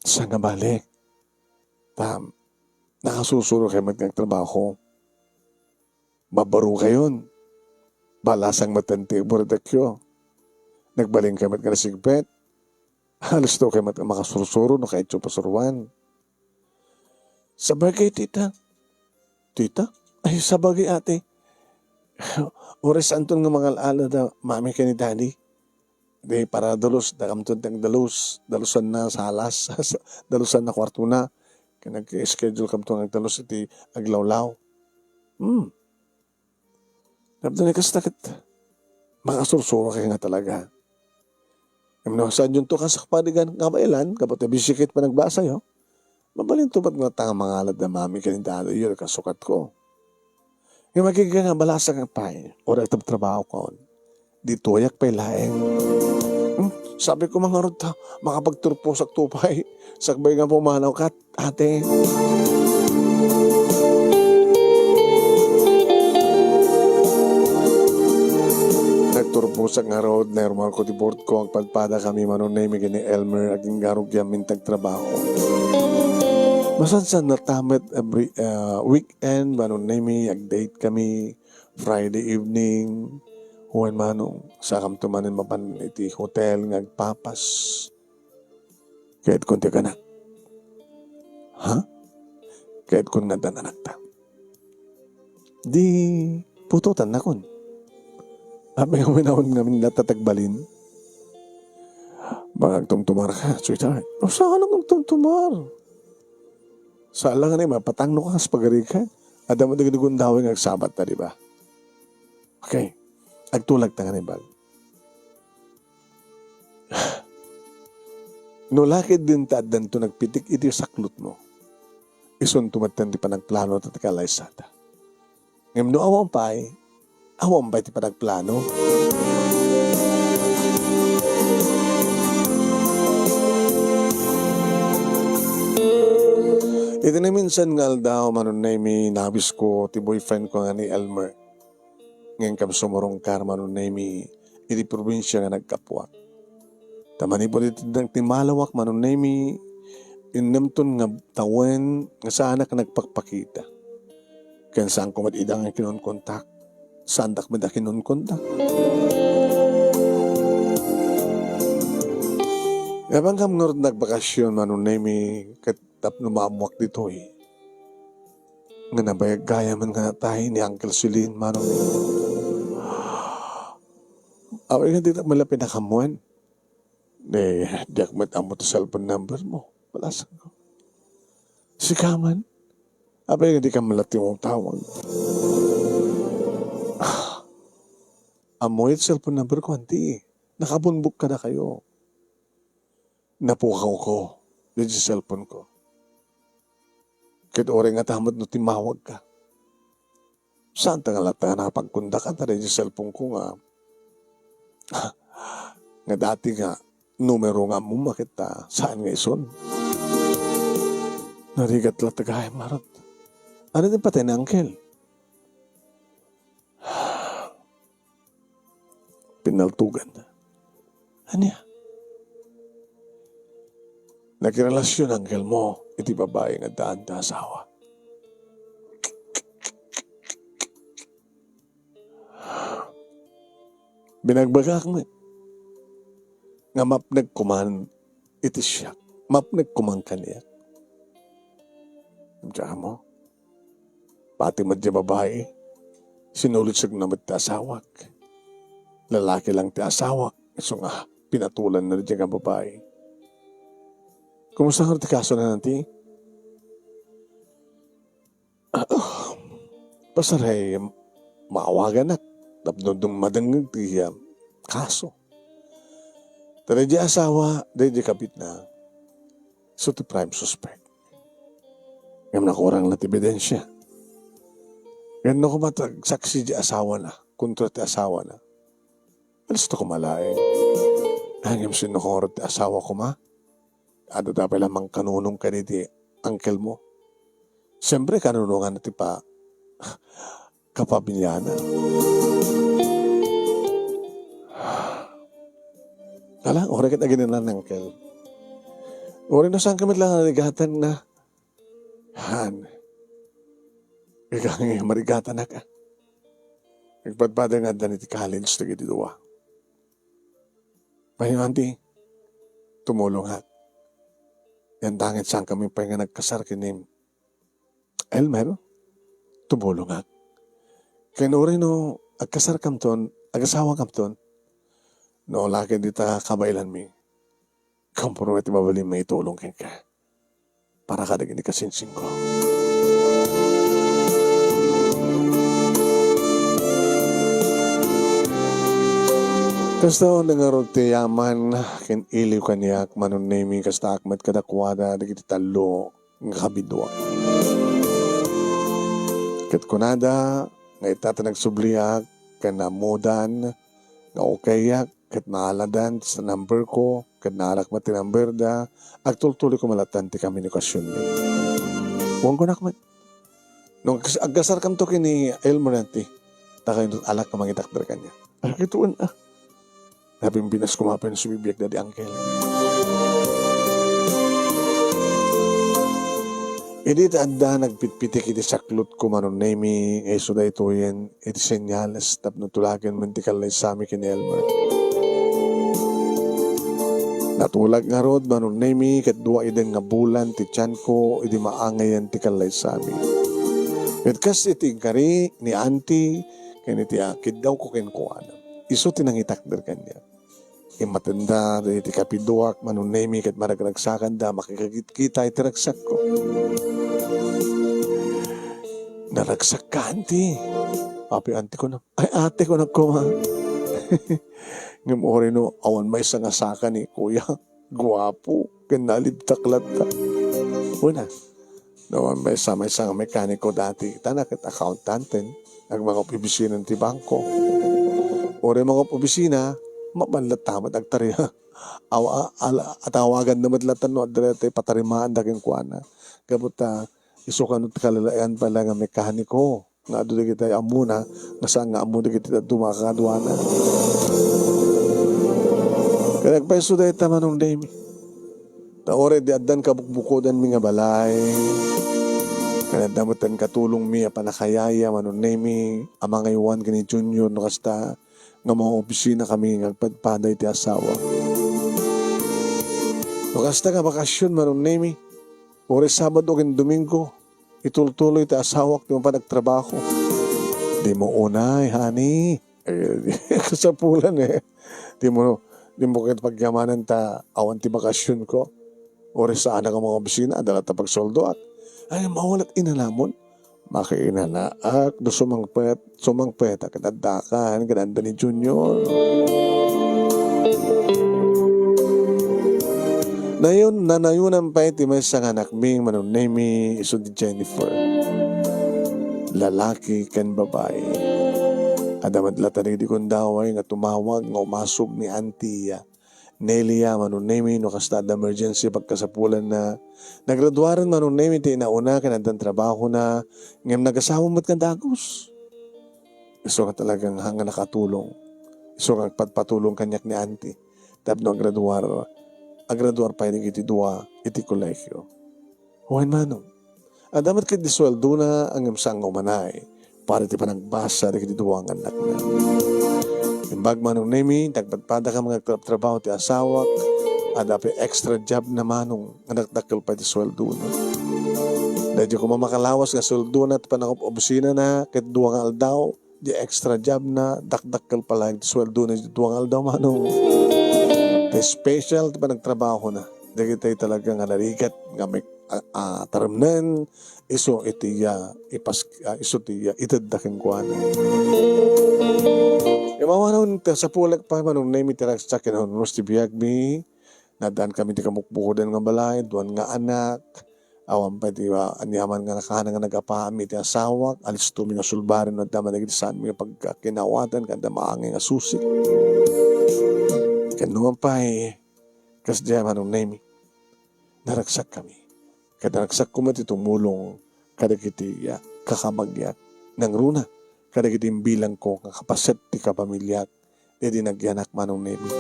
Saan a bale. Ta, nakasursurokay met nga agtrabaho. Babbarokayon. Balasang metten ti buredekyo. Nagbalin kay met nga nasigpet. Alistokay met nga makasursuro no kayatyo pasuruan. Sabagay, tita. Tita? Ay, sabagay, ate. Uray saanton nga mangal-ala da mami ken ni daddy. Di, para dalus, dakamton ti agdalus. Dalusanna salas. Dalusanna kuartona. Ken nag-schedule kamton nga agdalus iti aglawlaw. Hmm. Tapno ni kasta ket, makasursurokayo nga talaga. Ngem no, saanyonto kasakpadigan nga mabaelan, gapu ta busy kayo panagbasayo, mabalinto met nga ta nga mangalad da mami ken ni daddyyo, kasukatko. Ngem agingga nga balasang pay, uray agtabtrabahokon. Ditoyak pay laeng. Hmm, sabi ko, mangarud ta, makapagturposakto pay. Sakbay nga pumanaw kat, ate. Nagturposak ngarud, nairumar ko ti board ko, agpadpada kami, Manong Nemi ken ni Elmer, agingga rugiam intag trabaho. Masansan latta met every, ah, weekend, Manong Nemy, ag-date kami, Friday evening, wen Manong, sakamto manen mapan iti hotel nga agpapas. Kayat kon ti kanak. Ha? Kayat kon nga addan anakta. Di putotan nakon. Apay nga winawon ngamin latta ti agbalin. Baka agtumtumar ka, sweetheart. O, saan ang agtumtumar? Saan lang nga mapatangno ka, kas pagari ka. Adda mo di gundaway nga agsabat na, di ba? Okay. Agtulag ta nga ni bag. No lakid din ta addanto nagpitik iti saklotmo, isunto met ti panagplano ta ti kalaysata. Ngem no awan pay, awan pay ti panagplano. Iti naminsan nga aldaw, Manong Nemy, nawisko ti boyfriend ko nga ni Elmer. Ngem kam sumurungkar, Manong Nemy, iti probinsia nga naggapuak. Ta manipud iti nagtimalawak, Manong Nemy, innemton nga tawen nga saanak nagpakpakita. Ken saanko met ida nga kinunkontak. Saandak met a kinunkontak. Apankam ngarud nagbakasyon, Manong Nemy, ket tapno maammoak ditoy nga nabayag gayam nga natay ni Uncle Celine, Manong Nemy. Awan nga di ta malapit a kamuan. Eh, diak met ammo ti cellphone number mo. Balasang ko. Sika man. Apay nga di ka man la ti umtawag. Ammo ti cellphone number ko, anti. Nakabunbok kadakayo. Napukawko. Diay cellphone ko. Ket uray nga ta met no timmawag ka. Saanta nga latta nga napagkundaka ta diay cellphone ko nga, nga dati nga numero nga ammom a ket ta saan nga isun. Narigat latta gayam ngarud. Ania ti patay ni Uncle? Pinaltugan. Ania? Nakirelasion, Uncle mo, iti babai nga addaan ti asawa. Binagbagak met nga mapnek koman iti siak. Mapnek koman kaniak. Diak mo? Pati met diay babai, sinulitsegna met ti asawak. Lalaki lang ti asawak, isu nga pinatulanna diay nga babai. Kumusta ngarud ti kasona, anti? Pasaray, maawaganak tapno dummadengngeg ti, ah, kaso. Ta diay asawa, diay kabitna, isu ti prime suspect. Ngem nakurang la ti ebidensia. Ngem no koma ti agsaksi ti asawana kontra ti asawana, alisto koma laeng. Ngem sinno ngarud ti asawa koma? Adda pay la mangkanunong kadagiti uncle mo. Siyempre, kanunongan ti pa-, kapamilyanan. Kala, uray ket aginana ni uncle. Uray no saan ka met la narigatanna. Han. Ika nga marigatanak, ah. Nagpadpada nga adda iti college dagiti dua. Pay, auntie, tumulongak. Yan dangit saan kami pay nga nagkasar ken ni Elmer, tumulongak. Ken uray no agkasarkamton, agasawakamton, no lakay dita kabaelanmi, komporme ti mabalin maitulong kenka para kadagiti kasinsingko. Kasta, ngarud ti yaman ken iliw kaniak, Manong Nemy, kastaak met kadakuada dagiti tallo nga kabiduak. Ket kunada nga ita ti nagsubliak ken naammodan nga okayak ket naaladan ti number ko ket naarak met ti number da, agtultuloy koma latta ti komunikasionmi. Wen kunak met, no agkas-, agkasarkanto ken ni Elmer, anti, ta kayat alak nga mangitakder kaniak. Ay, kitaen, ah. Napimpinas koma pay no sumibiag daydi uncle. Idi ta adda nagpitpitik iti saklotko, Manong Nemi, nga isu daytoyen iti senyales tapno tulaken met ti kallaysami ken ni Elmer. Natulak ngarud, Manong Nemi, ket dua idem nga bulan ti tianko idi maangayen ti kallaysami. Ket kas iti inkari ni Auntie ken iti, ah, kiddawko kenkuana, isu ti nangitakder kaniak. Immatenda iti kapiduak, Manong Nemi, ket maragragsakanda makikagit-kita iti ragsakko. "Naragsakka, Auntie?" "Apay, Auntie," kunak. "Ay, Ate," kunak koma. Ngem uray no awan maysa nga saka ni Kuya, guapo, ken nalibtak latta. Una, no, maysa, maysa nga mekaniko dati, ita na ket accountanten, agmangob-obisina ti bangko. Uray mangob-obisina, mapan latta met agtari-, awa-, ala-, atawaganna met latta no adda daytoy patarimaanda kenkuana. Gapu ta, isu kano ti kalalayan pay la nga mekaniko nga adu dagiti ammona, nga saan nga ammo dagiti dadduma a kakaduana. Ket agpayso dayta, Manong Nemi. Ta uray di addan kabukbukodanmi nga balay, ket adda metten katulongmi a pannakayaya, Manong Nemi, a mangaywan ken ni Junior no kasta nga mangob-obisina kami nga agpadpada iti asawa. No kasta nga bakasion, Manong Nemi, uray Sabado ken Domingo, itultuloy ti asawak ti mapan agtrabaho. Dimo unay, honey. Eh, kasapulan, eh. Dimo, dimo ket pagyamanan ta awan ti bakasionko. Uray saanak a mangob-obisina, adda latta pagsueldoak. Ay, mawalat inanamon. Makiinanaak, no sumangpet, sumangpet a ket addakan, ken adda ni Junior. Nayon, nanayonan pay ti maysa nga anakmi, Manong Nemi, isu ni Jennifer. Lalaki ken babai. Adda met latta dagiti gundaway nga tumawag nga umasog ni Auntie Nelia, Manong Nemi, no kasta adda emergency pagkasapulanna. Nagraduaren, Manong Nemi, ti inauna ken addan trabahona, ngem nagasawa met nga dagus. Isu nga talagang nga nakatulong. Isu nga agpadpatulong kaniak ni Auntie tapno agraduar, agraduar pay dagiti dua iti kolehiyo. Wen, Manong. Adda met ket ti sueldona, ngem saan nga umanay para iti panagbasa dagiti dua nga annakna. Imbag, Manong Nemi, nagpadpadakami nga agtratrabaho ti asawak, adda pay extra job na, Manong, nga dakdakkel pay ti sueldona. Daydi koma makalawas nga sueldona ti panangob-obisinana ket dua nga aldaw, di extra job na, dakdakkel pay laeng ti sueldo na iti dua nga aldaw, Manong. Ti special ti panagtrabaho na. Dagitoy talaga nga narigat nga may, a, a, taremnen, isu iti, a, ipas-, a, isu ti, a, itedda kenkuana. Imawanon, ti sapulek pa, Manong Nemi, ti ragsak ken urnos ti biagmi, Naddaan kami ti kabukbukodan nga balay, duan nga anak. Awan pay ti, ah, aniaman nga nakana nga nagapaami ti asawak. Alistomi nga sulbaren no adda man dagiti saanmi nga pagkakinaawatan ken adda maangay nga susi. Ken numan pay, kasdiay, Manong Nemi, naragsak kami. Ket naragsak koma ti tumulong kadagiti, ah, kakabagiak. Nangruna kadagiti imbilangko nga kapaset ti kapamiliak. Idi nagyanak, Manong Nemi.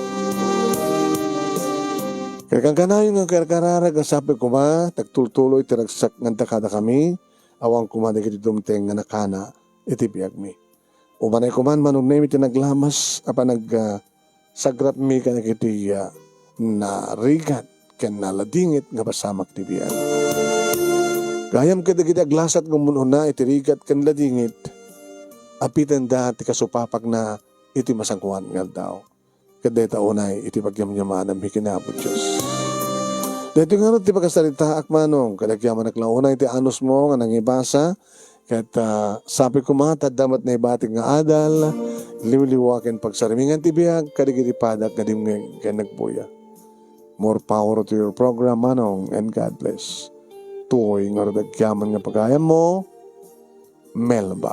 Ket kankanayon nga karkararag a sapay koma, tagtultuloy ti ragsak nga adda kadakami, awan koma dagiti dumteng nga nakana iti biagmi. Umanay koman, Manong Nemi, ti naglamas a panag-, ah, sagrapmi kadagiti, ah, narigat ken naladingit nga pasamak ti biag. Gayam ket dagiti aglasat nga umuna iti rigat ken ladingit, apitenda ti kasupapakna iti masangoan nga aldaw. Ket dayta unay iti pagyamyamanam ken Apo Dios. Daytoy ngarud ti pakasaritaak, Manong, ket agyamanak la unay ti anusmo nga nangibasa, ket, ah, sapay koma ta adda met naibatik nga adal, liwliwa ken pagsarmingan ti biag kadagiti padak nga dimngeg ken nagbuya. More power to your program, Manong, and God bless. Toy ngarud agyaman nga pagayammo, Melba.